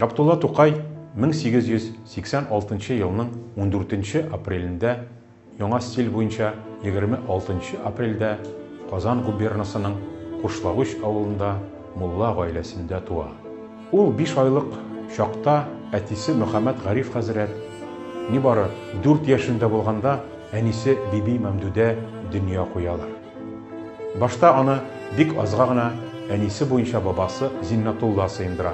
Габдулла Тукай 1886 елның 14 апрелендә, яңа стиль буенча 26 апрельдә Казан губернасының Кушлавыч авылында мулла гаиләсендә туа. Ул биш айлык чакта әтисе Мөхәммәт Гариф хәзрәт, нибары дүрт яшендә булганда әнисе Биби Мәмдүдә дөнья куялар. Башта аны бик азга гына әнисе буенча бабасы Зиннәтулла сыендыра.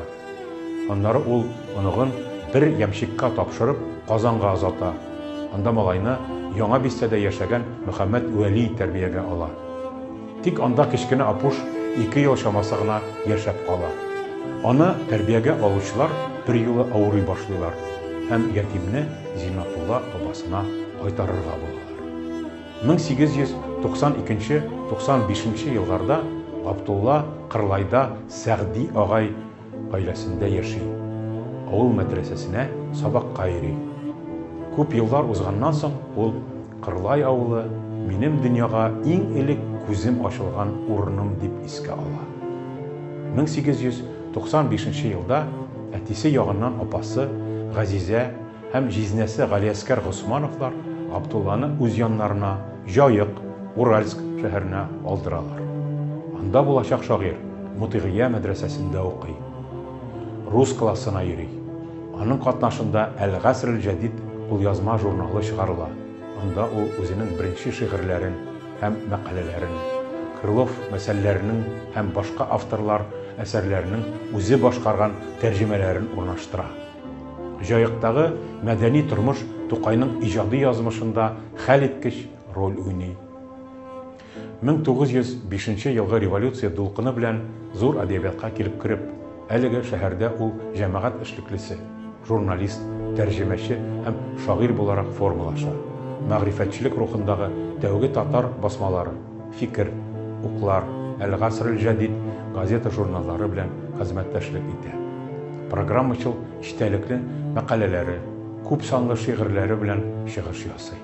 Аннары ул оныгын бер ямщикка тапшырып, Казанга озата. Анда малайны Яңа бистәдә яшәгән Мөхәммәт Вәли тәрбиягә ала. Тик анда кечкенә Апуш ике ел чамасы гына яшәп кала. Аны тәрбиягә алучылар берьюлы авырый башлыйлар һәм ятимне Зиннәтулла бабасына кайтарырга булалар. 1892 95 елларда Габдулла Кырлайда Сәгъди агай гаиләсендә яши, авыл мәдрәсәсенә сабакка йөри. Күп еллар узганнан соң ул Кырлай авылы минем дөньяга иң элек күзем ачылган урыным дип искә ала. 1895 елда әтисе ягыннан апасы Газизә һәм җизнәсе Галиәскәр Госмановлар Габдулланы үз яннарына Җаек, Уральск, шәһәренә алдыралар. Анда булачак шагыйрь Мотыйгыя мәдрәсәсендә укый. Рус классына йөри. Аның катнашында Әл-Гасрел-Җәдид кулъязма журналы чыгарыла, анда ул үзенең беренче шигырьләрен һәм мәкаләләрен, Крылов мәсәлләренең һәм башка авторлар әсәрләренең үзе башкарган тәрҗемәләрен урнаштыра. Җаектагы мәдәни тормыш Тукайның иҗади язмышында хәлиткеч роль уйный. 1905 нче елгы революция дулкыны белән зур әдәбиятка килеп кереп, әлеге шәһәрдә ул җәмәгать эшлеклесе, журналист, тәрҗемәче һәм шагыйрь буларак формалаша. Мәгърифәтчелек рухындагы тәүге татар басмалары, Фикер, Уклар, Әл-Гасрел-Җәдид газета-журналлары белән хезмәттәшлек итә. Программачыл эчтәлекле мәкаләләре, күп санлы шигырьләре белән чыгыш ясый.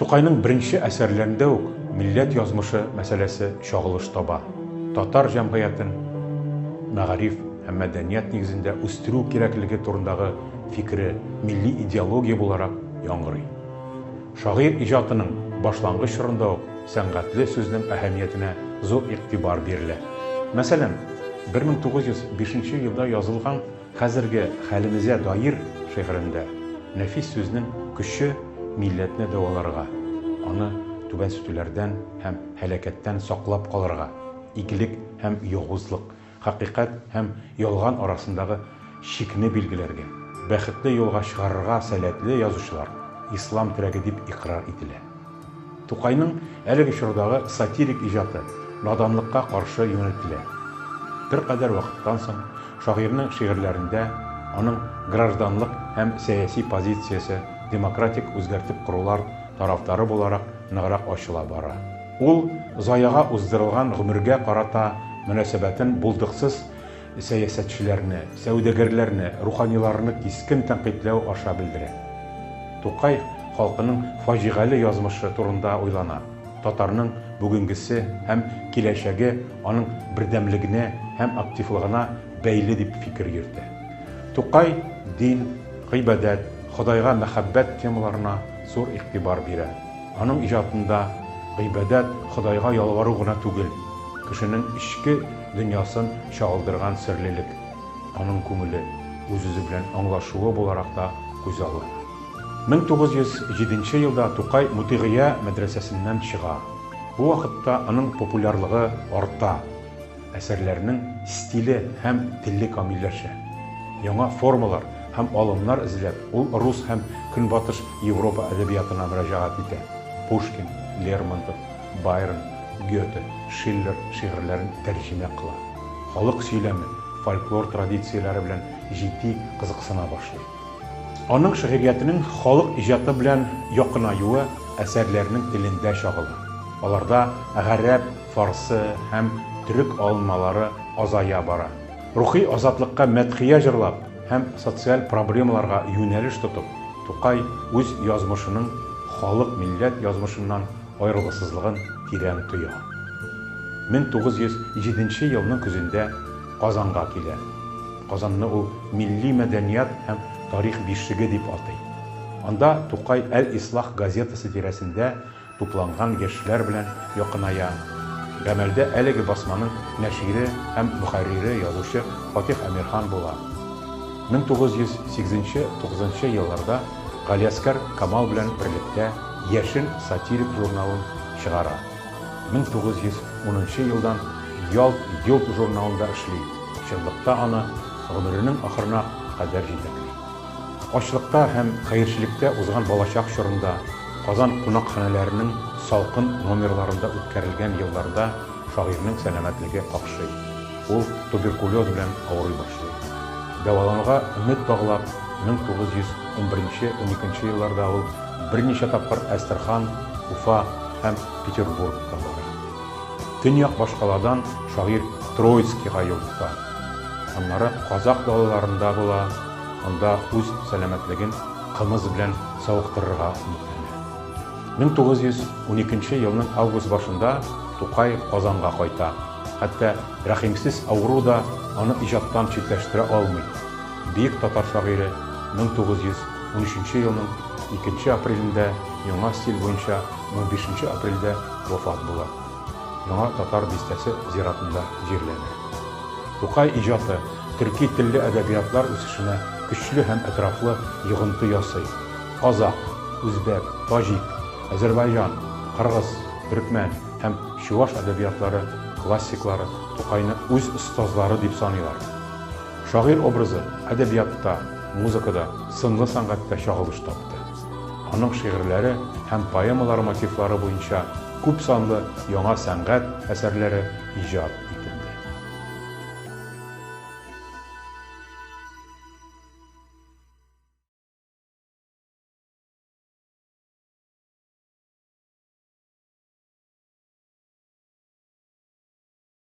Тукайның беренче әсәрләрендә үк милләт язмышы мәсьәләсе чагылыш таба, татар җәмгыятен мәгариф һәм мәдәният нигезендә үстерү кирәклеге турындагы фикере милли идеология буларак яңгырый. Шагыйрь иҗатының башлангыч чорында ук сәнгатьле сүзнең әһәмиятенә зур игътибар бирелә. Мәсәлән, 1905 нче елда язылган Хәзерге хәлемезә даир шигырендә нәфис сүзнең көче милләтне дәваларга, аны түбәнсетүләрдән һәм һәлакәттән саклап калырга, игелек һәм явызлык, хакыйкать һәм ялган арасындагы чикне билгеләргә, бәхетле юлга чыгарырга сәләтле язучылар ислам терәге дип икърар ителә. Тукайның әлеге чордагы сатирик иҗаты наданлыкка каршы юнәлтелә. Беркадәр вакыттан соң шагыйрьнең шигырьләрендә аның гражданлык һәм сәяси позициясе демократик үзгәртеп корулар тарафдары буларак ныграк ачыла бара. Ул заяга уздырылган гомергә карата мөнәсәбәтен булдыксыз сәясәтчеләрне, сәүдәгәрләрне, руханиларны кискен тәнкыйтьләү аша белдерә. Тукай халкының фаҗигале язмышы турында уйлана, татарның бүгенгесе һәм киләчәге аның бердәмлегенә һәм активлыгына бәйле дип фикер йөртә. Тукай дин, гыйбадәт, Ходайга мәхәббәт темаларына зур игътибар бирә. Аның иҗатында гыйбадәт Ходайга ялвару гына түгел, кешенең эчке дөньясын чагылдырган серлелек, аның күңеле үз-үзе белән аңлашуы буларак та күзаллана. 1907 нче елда Тукай Мотыйгыя мәдрәсәсеннән чыга. Бу вакытта аның популярлыгы арта. Әсәрләренең стиле һәм теле камилләшә. Яңа формалар һәм алымнар эзләп, ул рус һәм Көнбатыш Европа әдәбиятына мөрәҗәгать итә, Пушкин, Лермонтов, Байрон, Гёте, Шиллер шигырьләрен тәрҗемә кыла, халык сөйләме, фольклор традицияләре белән җитди кызыксына башлый. Аның шигъриятенең халык иҗаты белән якынаюы әсәрләренең телендә чагыла. Аларда гарәп, фарсы һәм төрек алынмалары азая бара. Рухи азатлыкка мәдхия җырлап һәм социаль проблемаларга юнәлеш тотып, Тукай үз язмышының халык-милләт язмышыннан аерылгысызлыгын тирән тоя. 1907 елның көзендә Казанга килә. Казанны ул милли мәдәният һәм тарих бишеге дип атый. Анда Тукай Әл-Ислах газетасы тирәсендә тупланган яшьләр белән якыная. Гамәлдә әлеге басманың нәшире һәм мөхәррире язучы Фатих Әмирхан була. 1908 нче елларда Галиәсгар Камал белән берлектә Яшен сатирик журналын чыгара. 1910 елдан Ялт-йолт журналында эшли, чынлыкта аны гомеренең ахырына кадәр җитәкли. Ачлыкта һәм хәерчелектә узган балачак чорында, Казан кунакханәләренең салкын номерларында үткәрелгән елларда шагыйрьнең сәламәтлеге какшый. Ул туберкулез белән авырый башлый. Дәвалануга өмет баглап, 1911-12 елларда ул берничә тапкыр Әстерхан, Уфа һәм Петербургка бара. Төньяк башкаладан шагыйрь Троицкига юл тота. Аннары казак далаларында була, анда үз сәламәтлеген кымыз белән савыктырырга өметләнә. 1912 елның август башында Тукай Казанга кайта. Хәтта рәхимсез авыру да аны иҗаттан читләштерә алмый. Бөек татар шагыйре 1913 елның 2 апрелендә яңа стиль буенча 15 апрельдә вафат була. Яңа Татар бистәсе зиратында җирләнә. Тукай иҗаты төрки телле әдәбиятлар үсешенә көчле һәм әтрафлы йогынты ясый. Казакъ, үзбәк, таҗик, әзербайҗан, кыргыз, төрекмән һәм чуваш әдәбиятлары классиклары Тукайны үз остазлары дип саныйлар. Шагыйрь образы әдәбиятта, музыкада, сынлы сәнгатьтә чагылыш тапты. Аның шигырьләре һәм поэмалары мотивлары буенча күп санлы яңа сәнгать әсәрләре иҗат ителде.